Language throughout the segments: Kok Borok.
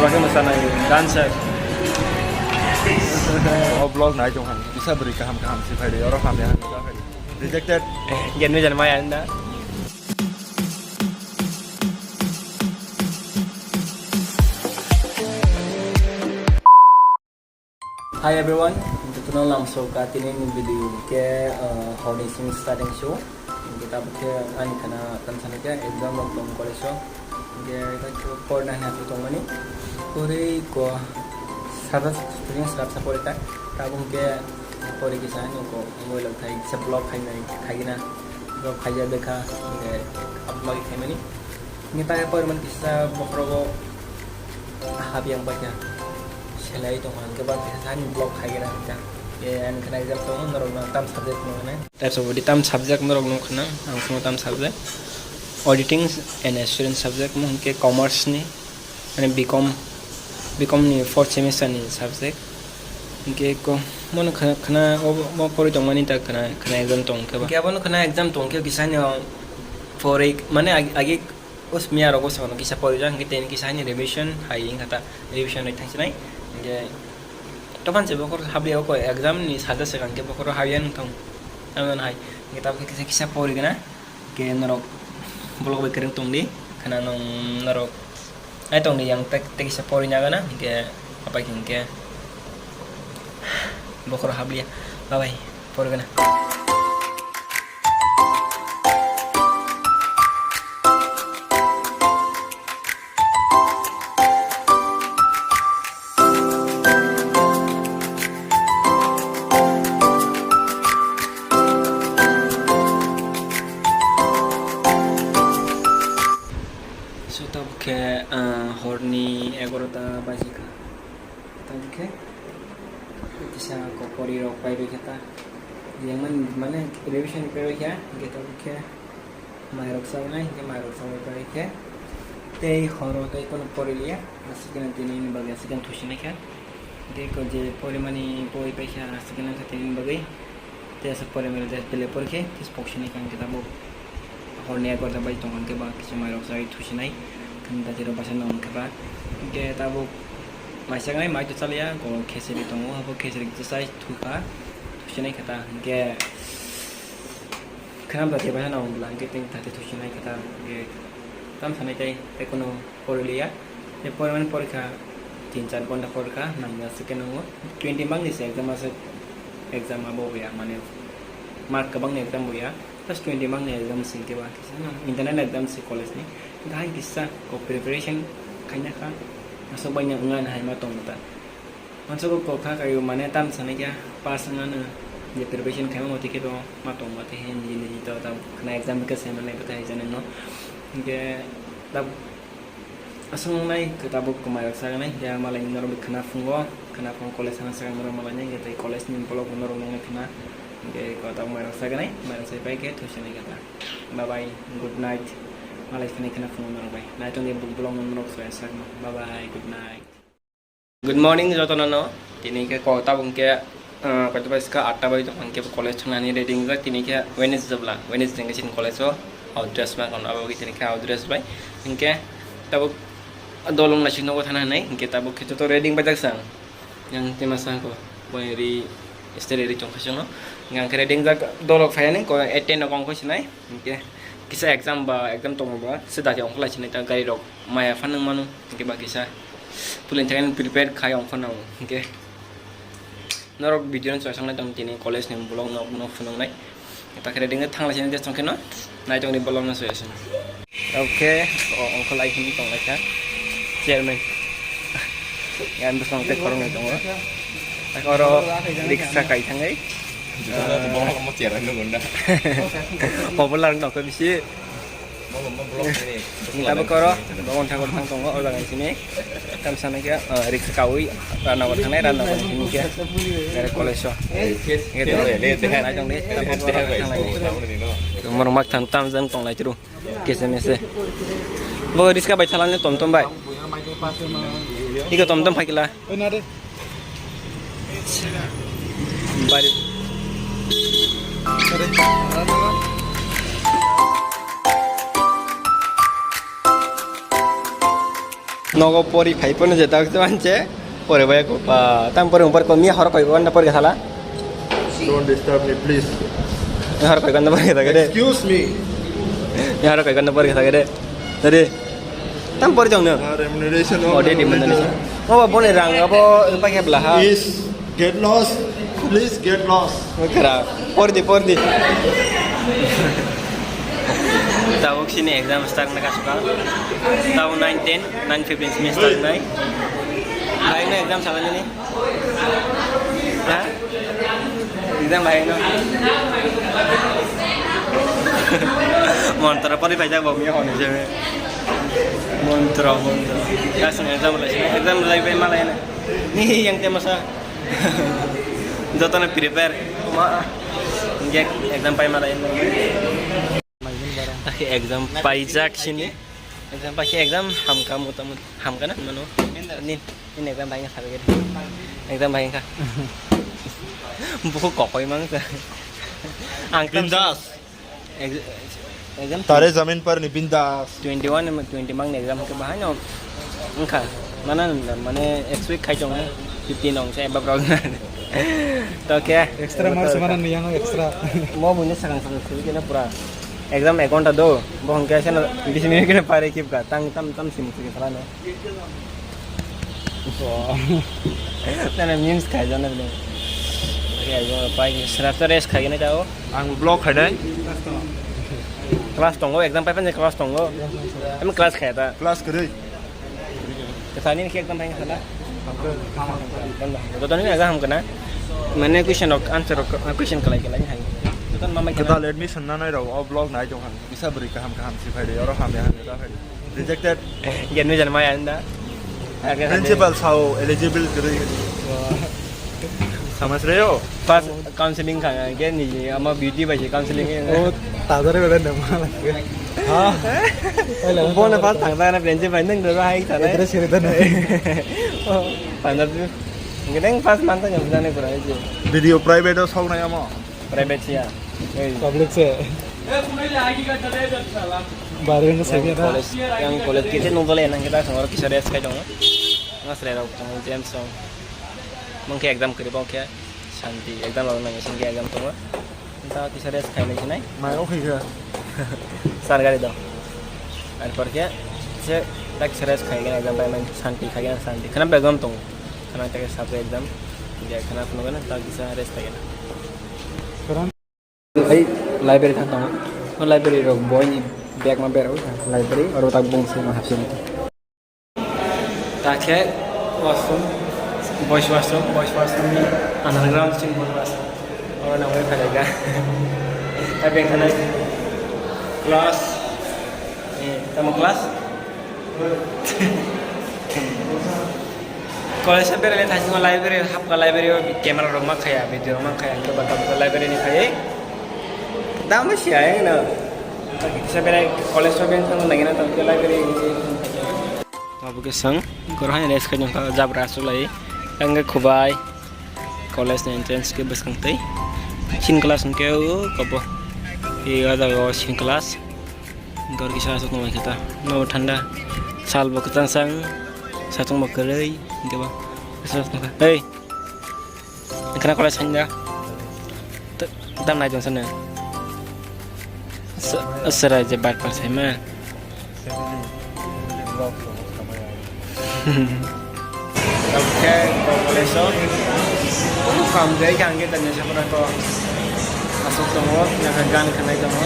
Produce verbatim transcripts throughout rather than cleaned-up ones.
Mosanai dancer. O vlog nai tong han. Kisa bwrwi kaham kaham si phai de. Oro hamya han. Rejected. Gen mejan maya anda. Hi everyone, jotono lamsok ka tini ni video ke, uh, horni simi starting show. Hingke tabuk khe ani khana tamsani khe exam rok tong college o. Hingke ta khe porna hwnwi tongmani. Pori ko sata student sata pori ta. Tabuk hingke pori kisa ani ko mobile o khai kisa vlog khai nai khai na. Vlog khai ya bekha hingke upload khai mani. Hingke ta pori man kisa bokhorogo. Habiyang paikha. Selai tongkha, hingke ba kisa ani vlog khaigena hingka. E, ani khana exam tongo, norokno tam subject nung khana. Types of auditing tam subject norok nung khana, ang phano tam subject. Auditing and assurance subject mo hingke commerce ni, mane B com, B com ni fourth semester ni subject. Hingke ko, mono khana, khana, o, o pori tongmani ta khana, khana exam tongkhe ba. Hingke abono khana exam tongkhe kisa ni o pori, mane ag-, agi O smiya rogo se mano kisa porijak, hingke tei kisa hani revision hai wngkha ta, revision rok thangsinai. Hingke topan se bokhor habliya o koi exam ni salsa swkang khe bokhoro habya wng thung. Tamoni hai, hingke tabuk khe kisa, kisa porigena, hingke norok bolok bai kwrwng tongdi, khana nung norok nai tongdi yang tek, tek kisa porina gana, hingke apai hingke bokhoro habliya, bye bye. Porgana. So, tabuk khe, ah, horni egaroh ta baji kha. Tabuk khe kisa kokori rok pai bai khe ta. Yang man, mane revision pai bai khe, hingke tabuk khe mai rok chaui nai, hingke mai rok chaui pai khe tei horo tei kono pori liya, aswk khe tini ni bagwi aswk khe thusi nai kha. Hingke ko je pori mani pori pai kha, aswk khe tini ni bagwi. Tei aswk pore mele tei bele porikhe tei poksinai khe ang khe tabuk horni egaroh ta bai tongkha hwnkhe ba kisa mairok chai thusinai, khani datirok baisa nang khe ba. Hwnkhe tabuk mai saknai mai to chaliya, go khesiri tongo, abo khesiri kisa chai thukha, thusinai khe ta hwnkhe khwnam dati baisa nang bwla hwnkhe tei dati thusinai khe ta hwnkhe tam sanai tei tei kheno. Poriliya. Tei pore mani porikha tin char ghonta porikha, nangya se khe nungo. Twenty mark ni se exam aswk, exam abo bo ya, mane mark kwbang ni exam bo ya. Just twenty mark ni exam sing khe ba kisa no, internal exam se college ni. Hingkhe hai kisa ko preparation khaina kha. Aswk bai no wngna hai ma tongo ta. Mansukgo kok kha kaio mane tam sanai khe pass wngmano je preparation khaima motwi khe bo ma tongma tei he niji niji to tam khna exam khe se manai bwthai jani no. Hingkhe tab-, aswk wngnai khe tabuk kwmai rok saganai, hingkhe malai norok khna phungo, khna phung college thangna swkang norok malai nai, hingkhe tei college ni vlog bo norok nuknai khna, hingkhe ko tabuk mai rok saganai, mai rok sai pai khe thusinai khe ta. Bye bye, good night. Malai phunai khna phungo norok bai. Nai tongdi vlog no norok sai sakno. Bye bye, good night. Good morning jotono no. Tini khe ko tabuk khe, ah, koito bai ska atta bai tong khe college thangna ni ready wngjak. Tini khe Wednesday bla, Wednesday khe chini college o out dress ma kono abo tini khe out dress bai. Hinkhe tabuk dolong naising nogo thana hinai hinkhe tabuk khe joto ready bai jak sang. Yang tema sa ko bai ri stay ready tong khe chwngno. Yang khe ready jak dolok phai ani ko ten no kong khe sinai. Hinkhe kisa exam ba exam tongma ba se dati ongkhlai sinai ta gari rok maya phan nang mano hinkhe ba kisa. Pulin thangani prepare khai ong phano hingke norok video no chwng tong tini college ni vlog no no phunuk nai ta khe ready thang lai sini tong khe no nai tong ni vlog no chwng. Okay, o ongkho lai hini tong lai kha chairman. Yan bwsang tei khorok nai tongo. Oro riksa kai thangai. Obo lang tong khe bisi. Ni tabuk oro, bo wngthang wngthang tongo, o jaga ni simi. Tam sana khe, ah, riksa kaui, rana bo thangnai, rana bo thangnai khe, direct college o. Nai tong di, tabuk oro thangnai. Borok mak thang tam jang tong lai chwrw. Kese mese. Bo riska bai thalani tom tom bai. Iko tom tom phai kila. Bari. Nogo pori phai pono je tak se manche. Pori bai ko pa. Tam pori umpar ko mi hor koi ko anda pori sala. Don't disturb me, please. Hor koi ko anda pori ta gede. Excuse me. Mi hor koi ko anda pori ta gede. Tadi. Tam pori jong no. Ah, remuneration of Oh, dia di mana ni? Oh, bone rang abo pa ke belaha. Is get lost. Please get lost. Kara. Pori di, pori di. Tabuk sini exam start na kasuka. Tabuk nine ten, nine fifteen sini start nai. Hai na exam salah ni. Ha? Exam hai no. Montra pori pai jak bo mi hone je. Montra, montra. Kasung exam lai, exam lai bai malai na. Ni yang te masa. Joto na prepare. Ma. Nge exam pai malai na. Akhe exam paijak sini. Exam paikhe exam hamkha motamoti hamkha na mano. Nin, nin exam paikha sabai gede. Exam paikha. Buku kokoi mang sa. Ang tam Bindas. Ex-, exam Tare zamin par ni bindas. Twenty one em, twenty mang ni exam ke bahai no. Wngkha. Mana mane expect khai tong fifteen ong se eba brok. To ke? Extra marks mana ni yang extra. Mo buine sakang sakang sui kena pura. Exam ek ghonta do, bo hwnkhe seno bis minute khe pare khibka, tang tam tam sim sim khe salano. Tene memes khaijana bini. Khe bo pai srap ta rest khaigene ta o. Ang vlog khainai. Class tongo, exam pai phano class tongo. Em class khaya ta. Class kwrwi. Kwthani ni khe ekdam thangwi sana. Joto ni aga ham kana. Mane question rok, answer rok, question kalai kalai hai. Joto mama Kwtal admission nanai rok o vlog nai tong kha. Kisa bwrwi kaham kaham si phai de, oro hamya hamya ta phai de. Rejected. Yan ni jan maya anda. Principal sao eligible kwrwi. Samas reo. Pas counseling kha, ke ni ama beauty bai se counseling. O tadar bela nama lagi. Ha. Bona pas thang thang na bench bai nang doro hai thang. Address siri dan. Oh, panjab. Nang pas man ta nyam jane kura hai je. Video private o sok nai ama. Private siya. Public se. Bare no se. College, yang college kiti nung tole nang kita songor kisa rest khai dong. Ngasre rok tong James song. Mungke exam kiri bok ya. Shanti, exam rok nang sing exam tongo. Nta kisa rest khai lai sinai. Mai o khaikha. Sar gari do. Ar por khe se tak kisa rest khai gana exam pai man shanti khai gana shanti. Khana exam tongo. Khana tak sab exam. Ya khana phunugana tak kisa rest khai gana. Hai library thang tongo. O library rok boy ni bag ma berao library oro tak bung se ma hapsini. Takhe washroom, boys washroom, boys washroom ni underground sing boys washroom. Oro nang bai phai ga. Hai beng thanai class. Eh, tamo class? College o berai le thangsingo library hapkha, library o camera rok ma khaya, video rok ma khaya, hingke bata bata library ni phai. Dama siya, eh, no. Kisa berai college o beng thangna nangina tamo library. Abo ke sang, goro hai rest khai jabra asulai. Ang khe khubai college ni entrance ke bwskang tei. Sin class hingke o kobo. E o jaga o sin class. Gor kisa aswk nung lai khe ta. Nobo thanda. Sal bo kwchang chang. Satung bo kwrwi. Hingke bo. Hey. Khna kole sanja. Dam nai jong sana. Serai je bar par sai ma. Oke, kok kole so. Kamu kam gaya kangge tanya siapa nak kok. Asok tongo, nak gan khanai tongo.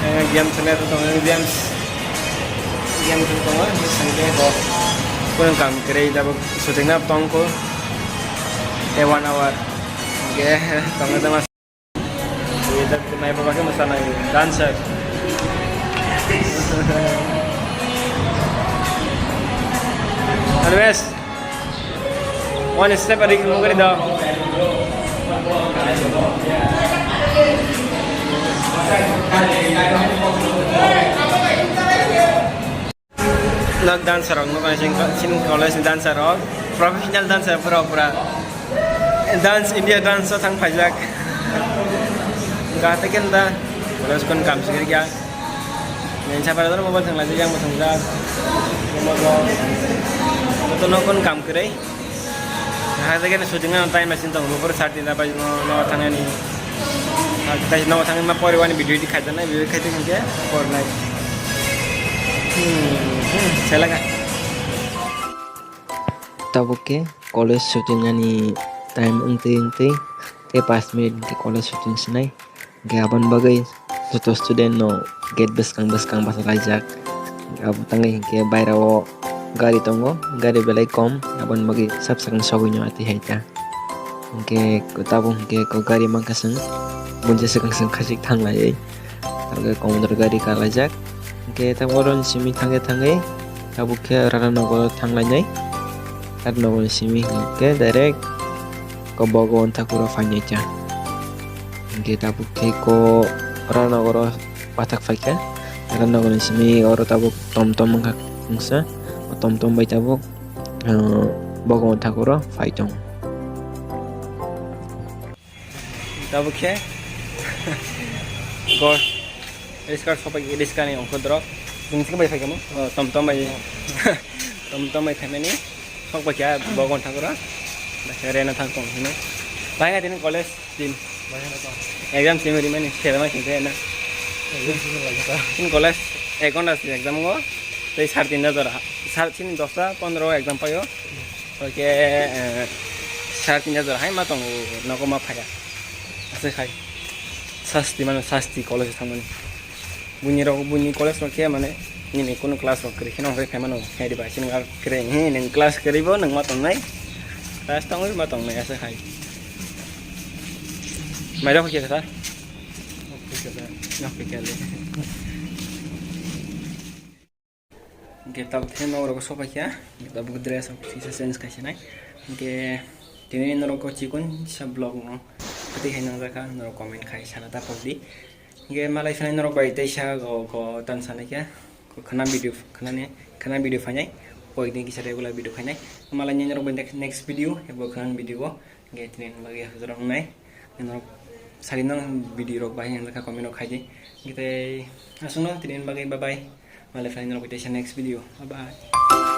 Eh, game sana tongo, games. Game tu tongo, ni sangke bo. Kung kam kere ida bo shooting na tongko. Eh, one hour. Oke, tongo tama. Ida mai baba ke masana dancer. Always. One step adik mo kari da. Nok dancer rok nukha sini college ni dancer rok professional dancer pura pura dance India dance o thang phaijak. Gata kenda. College kon kam sikir kya. Yang siapa ada mobile thang lagi yang mau thang jar. Yang mau bawa. Itu no kon kam kere. Hak jaga ni shooting na time machine tong before thirty na bai no no thang ni. Thirty no thang ma pori wani video di khaja na video khaja kan kya por nai. Hmm, hmm, sela ka. Tabuk khe college shooting ani time wngtwi wngtwi tei pash minute hwnkhe college shooting sinai. Hwnkhe aboni bagwi joto student no gate bwskang bwskang bachalaijak. Abo tangwi hwnkhe bairao gari tongo, gari belai kom, aboni bagwi sab sakni sogwi no atwi hai ta. Hwnkhe tabuk hwnkhe gari mankha chwng, buncha swkang swkang khachik thanglaiwi. Tabuk khe Commodore gari kalaijak. Hwnkhe tabuk oro ni simi thangwi thangwi tabuk khe Radhanagar o thanglainai. Radhanagar ni simi hwnkhe direct ko Bhagavan Thakur o phainai cha. Hwnkhe tabuk khe ko Radhanagar o pathak phaikha. Radhanagar ni simi oro tabuk tomtom wngkha wngsa. O tomtom bai tabuk, ah, Bhagavan Thakur o phai tongo. Tabuk khe gor riska sopai riska ni ongkho drok. Bung sing bai phaikamo. Oh, tom tom bai. Tom tom bai phaimani. Sok bai kya bo gon thakura. Bai kya rena thang tong hino. Bai ngai tini college din. Exam simi rimani sela mai sinte na. Tin college ek ghonta si exam go. Tei sar tinta jora. Sar tin dosta pondro exam payo. Oke, eh, sar tin hajar hai ma tongo, nogo ma phaya. Aswk hai. Sasti mano, sasti college thangmani. Buini rok, buini college rok khe mane, nini kunu class rok kwrwi kheno hwnkhe phaimano, khe diba, chini class kwrwi, he, nwng class kwrwi bo nwng ma tongnai. Class tongwi ma tongnai, aswk hai. Mairok khe sir? Nok khe le. Hingke tabuk khe nok rogo sopaikha, hingke tabuk dress rok kisa change kaisinai. Hingke tini norok o chikon sa vlog no kwtwi hai nangjakha, norok comment khai sana ta pokdi. Hingke malai phinai norok bai teisa go, go tan sanaikha, go khana video, khanani, khana video phainai, poikdin kisa regular video phainai. Malai ni norok bai next, next video, ebo khana video o. Hingke tini bagwi hajor wngnai. Norok sari no video rok bahai wngkha comment rok khai di. Hingke tei aswkno tini bagwi bye bye. Malai phainai norok teisa next video. Bye bye.